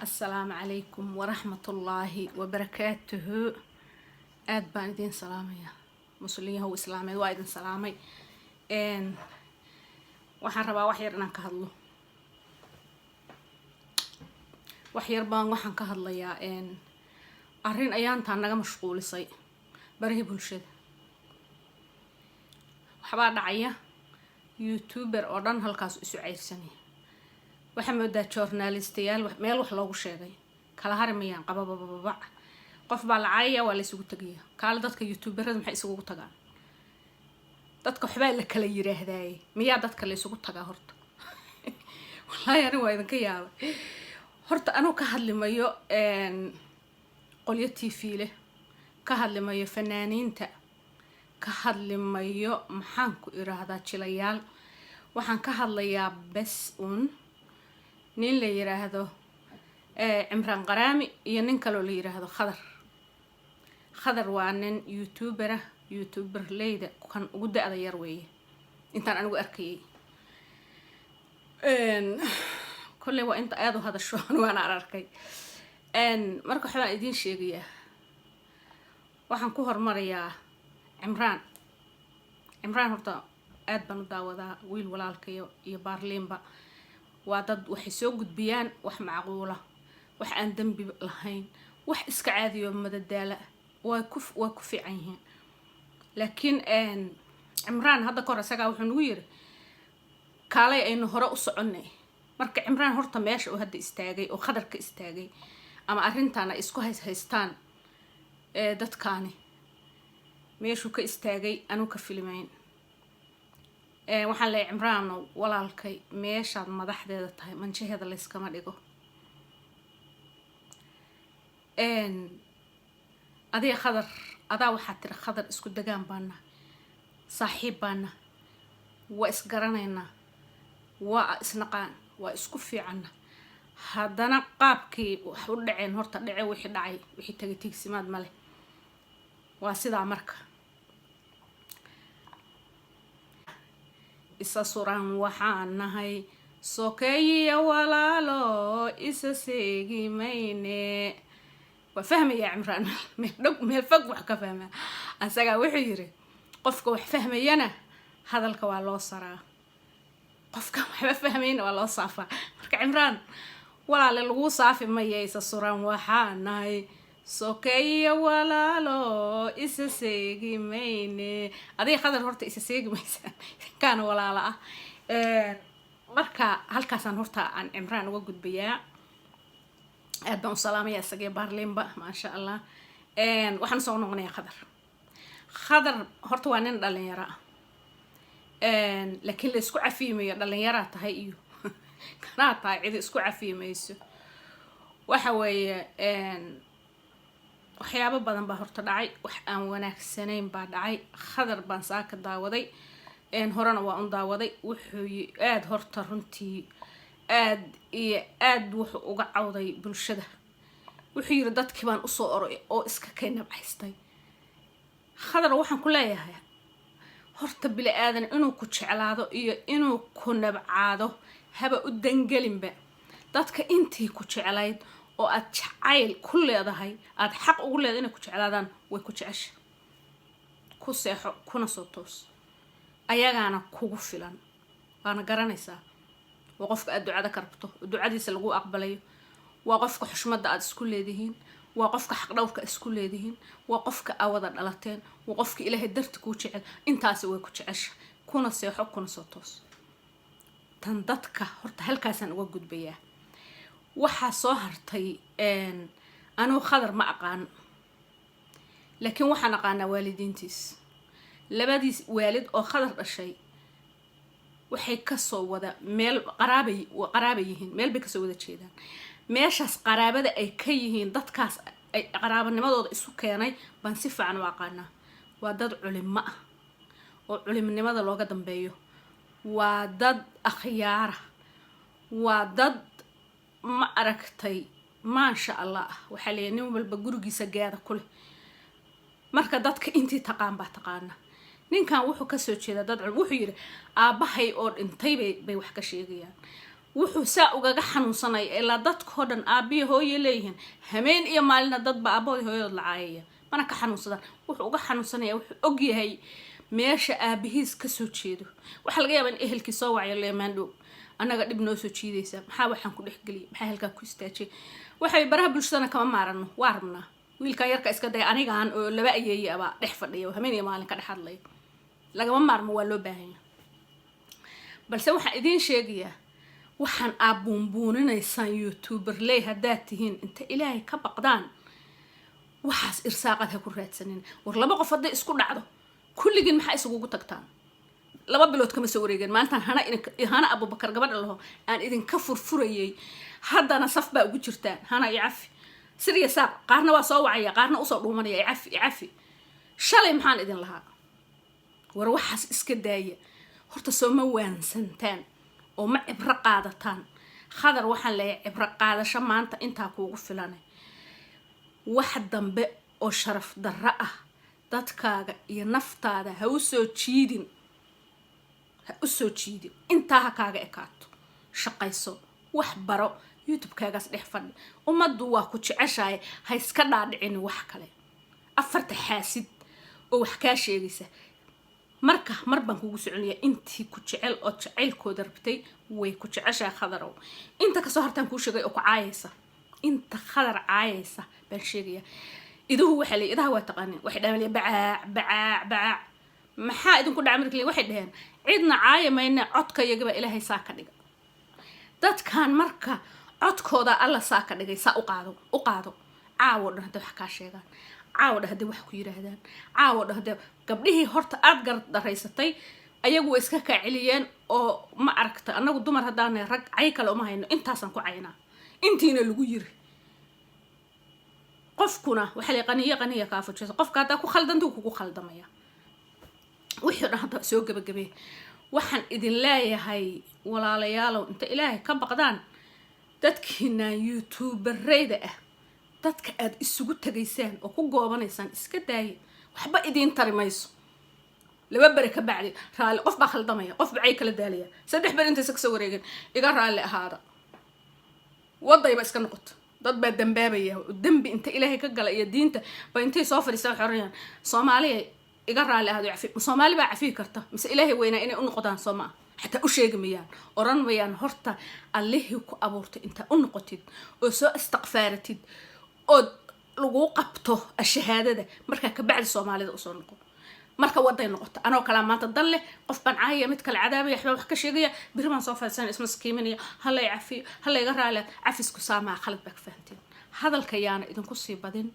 Assalaamu calaykum waraxmatullaahi wabarakaatuhu. Aad baan idiin salaamayaa, muslimyahow islaameed, waa idin salaamay. Waxaan rabaa wax yar inaan ka hadlo. Wax yar baan waxaan ka hadlayaa arrin ayaantaan naga mashquulisay barihii bulshada. Waxbaa dhacaya, YouTuber oo dhan halkaas isu ceyrsanaya. Waxaa moodaa journalistayaal meel wax loogu sheegay, kala hari mayaan, qababababac. Qof baa la caayaya, waa la isugu tegaya. Kaale, dadka YouTuberada maxay isugu tagaan? Dadka waxbaa la kala yiraahdaaye, miyaa dadka la isugu tagaa horta? Wallaahi arin waa idinka yaabay. Horta anuu ka hadlimayo qolyo TV leh, ka hadlimayo fanaaniinta, ka hadlimayo, maxaan ku iraahdaa, jilayaal. Waxaan ka hadlayaa bes un nin la yiraahdo Cimraan Qaraami iyo nin kaloo la yiraahdo Khadar. Khadar waa nin YouTuber ah, YouTuber leyda kan ugu da-da yar weeye intaan anigu arkayay. Kolley waa inta aada u hadasho, waana arkay. Marka waxbaan idiin sheegayaa. Waxaan ku hormarayaa Cimraan. Cimraan horta aad baan u daawadaa, wiil walaalkayo iyo Baarliinba waa dad waxay soo gudbiyaan wax macquula, wax aan dembi lahayn, wax iska caadiyo, madadaala. Way ku fiican yihiin. Laakiin Cimraan hadda kahor isagaa wuxuu nagu yiri, "Kaalay, aynu hore u soconnay." Marka Cimraan horta meesha uu hadda istaagay oo Khadarka istaagay ama arrintan ay isku hays haystaan dadkaani, meeshuu ka istaagay anuu ka filmayn. Waxaan leeyahay, Cimraano walaalkay, meeshaad madaxdeeda tahay manjaheeda layskama dhigo. Adiga Khadar, adaa waxaa tiri, "Khadar isku degaan baana, saaxiib baana, waa isgaranaynaa, waa isnaqaan, waa isku fiicanna." Haddana qaabkii wax u dhaceen horta dhace, wixii dhacay, wixii tagay tiigsimaad male, waa sidaa. Marka isa suran waxaan nahay sokeeyiya walaalo, isa seegi mayne. Waa fahmayaa Cimraan, meel dhog meel fog wax ka fahmaa. Asagaa wuxuu yiri, "Qofka wax fahmayana hadalka waa loo saraa, qofka waxba fahmayna waa loo saafaa." Marka Cimraan walaale, laguu saafi maya. Isa suran waxaa nahay sokeeya walaalo, isa seegi mayne. Adiga Khadar horta isa seegi maysaan, kaana walaalo ah. Marka halkaasaan horta aan Cimraan uga gudbayaa. Aad baan u salaamaya isagee Baarliinba, maasha Allah. Waxaan usoo noqonayaa Khadar. Khadar horta waa nin dhalinyaro ah, laakiin la isku cafiimayo dhalinyaraa tahay iyo kanaa tahay, cidi isku cafiimayso. Waxa weeye, waxyaabo badan baa horta dhacay, wax aan wanaagsanayn baa dhacay. Khadar baan saaka daawaday, horena waa un daawaday. Wuxuu aada horta runtii aad iyo aad wuxuu uga cawday bulshada. Wuxuu yiri, "Dadkii baan usoo oray oo iska kay nabcaystay." Khadar, waxaan ku leeyahay horta bili aadan inuu ku jeclaado iyo inuu ku nabcaado haba u dangelinba. Dadka intii ku jeclayd oo aad jacayl ku leedahay, aada xaq ugu leedahay inay ku jeclaadaan, way ku jecesha. Ku seexo kuna soo toos, ayagaana kugu filan, waana garanaysaa. Waa qofka aad ducada ka rabto oo ducadiisa lagu aqbalayo, waa qofka xushmadda aada isku leedihiin, waa qofka xaqdhowrka isku leedihiin, waa qofka aa wada dhalateen, waa qofka Ilaahay darti kuu jecel. Intaasi way ku jecesha. Kuna seexo kuna soo toos. Tan dadka horta halkaasaan uga gudbayaa. Waxaa soo hartay, anugu Khadar ma aqaan, laakiin waxaan aqaanaa waalidiintiis. Labadiis waalid oo Khadar dhashay waxay kasoo wada meel qaraabay, qaraabay yihiin, meel bay kasoo wada jeedaan. Meeshaas qaraabada ay ka yihiin, dadkaas ay qaraabanimadooda isu keenay baan si fiican u aqaanaa. Waa dad culimo ah oo culimnimada looga dambeeyo, waa dad akhyaara, waa dad, ma aragtay, maasha Allah ah. Waxaa leeyahy, nin walba gurigiisa gaada ku leh. Marka dadka intii taqaan baa taqaana. Ninkan wuxuu kasoo jeedaa dad, wuxuu yidhi, "Aabbahay oo dhintay bay wax ka sheegayaan." Wuxuu saa ugaga xanuunsanaya ilaa dadkoo dhan aabiya hooye leeyihiin. Hameen iyo maalina dadba aabahood, hooyadood la caayaya, mana ka xanuunsadaan. Wuxuu uga xanuunsanaya, wuxuu ogyahay meesha aabihiis kasoo jeedo. Waxaa laga yaabaa in ehelkii soo wacyo leemaandhow, annaga dhib noo soo jiidaysa. Maxaa waxaan ku dhexgeliyay? Maxaa halkaa ku istaajiyay? Waxay baraha bulshadana kama maarano, waa rabnaa. Wiilkan yarka iska daya, anigaan oo laba ayeeye abaa dhex fadhiya oo hameen iyo maalin ka dhex hadlaya. Lagama maarmo, waa loo baahanya. Balse waxaan idiin sheegayaa, waxaan aad buunbuuninaysaan youtuberley haddaad tihiin, inta Ilaahay ka baqdaan, waxaas irsaaqad ha ku raadsanin. War laba qof hadday isku dhacdo, kulligiin maxaa isugugu tagtaan? 2 bilood kama soo wareegeen maalintaan Hana, Hana Abubakar gabadha laho, aan idinka furfurayay. Haddana saf baa ugu jirtaan: "Hana icafi," siriya saaq. Qaarna waa soo wacaya, qaarna usoo dhuumanaya: "Icafi, icafi." Shalay maxaan idin lahaa? War waxaas iska daaya horta. Soo ma waansantaan oo ma cibro qaadataan? Khadar waxaan leeyahay, cibro qaadasho maanta intaa kuugu filanay. Wax dambe oo sharaf darro ah dadkaaga iyo naftaada ha u soo jiidin, ha u soo jiidin. Intaa ha kaaga ekaato. Shaqayso, wax baro, YouTube-kaagaas dhex fadhi. Ummaddu waa ku jeceshahay, ha iska dhaadhicin wax kale. Afarta xaasid oo wax kaa sheegaysa, marka mar baan kugu soconaya, intii ku jecel oo jacaylkooda rabtay way ku jeceshahay, Khadarow. Inta kasoo hartaan kuu sheegay oo ku caayaysa, inta Khadar caayaysa baan sheegaya. Iduhu waxaa leey, idaha waa taqaanin, waxay dhahaan bacaac, bacaac, bacaac. Maxaa idinku dhaca? Markii waxay dhaheen cidna caaya mayne, codka iyagaba Ilaahay saa ka dhiga. Dadkan marka codkooda Alla saa ka dhigay, saa u qaado, u qaado. Caawo dhan hadday wax kaa sheegaan, caawo dhan hadday wax ku yiraahdaan, caawo dhan hadday gabdhihii horta aada gar daraysatay, ayagu way iska kaa celiyeen. Oo ma aragta, annagu dumar haddaanay rag cay kale uma hayno, intaasaan ku caynaa. Intiina lagu yiri qofkuna waxaa la qaniyo, qaniya kaa fujisa. Qofka haddaa ku khaldanta, wuu kugu khaldamaya. Wixii o dhan hadda soo gabagabee, waxaan idin leeyahay, walaalayaalow, inta Ilaahay ka baqdaan, dadkiinaan youtubereyda ah, dadka aada isugu tagaysaan oo ku goobanaysaan iska daaya. Waxba idiin tari mayso. 2 beri ka bacdi raalli, qof baa khaldamaya, qof bacay kala daalaya. 3 beri intaysa kasoo wareegeen, "Iga raalli ahaada," wadayba iska noqoto. Dad baa dambaabaya, dembi inta Ilaahay ka gala iyo diinta ba intay soo fadhiistaan waxay oranayaan, "Soomaaliya, iga raalli ahaado." Cafi, Soomaali baa cafiyi karta mise Ilaahay weynaa inay u noqdaan? Soo maa xataa u sheegi mayaan, oran mayaan horta Allihii ku abuurtay intaa u noqotid oo soo istikfaaratid ood laguu qabto ashahaadada, markaa kabacdi Soomaalida usoo noqo. Marka waday noqoto anoo kalaa maanta dan leh, qof baan caayaya, mid kale cadaabaya, waxbaa wax ka sheegaya, beri baan soo fadhiisanaya, ismaskiiminaya, halay cafiyo, halayga raali. Cafisku saamaa, khalad baa ka fahanteen. Hadalka yaana idinku sii badin.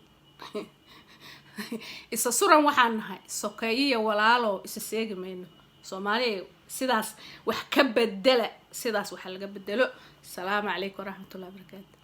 Isa suran waxaan nahay sokeeyiya walaalo, isa seegi mayno. Soomaaliya, sidaas wax ka bedela, sidaas waxa laga bedelo. Asalaamu calaykum waraxmatullahi wabarakaatu.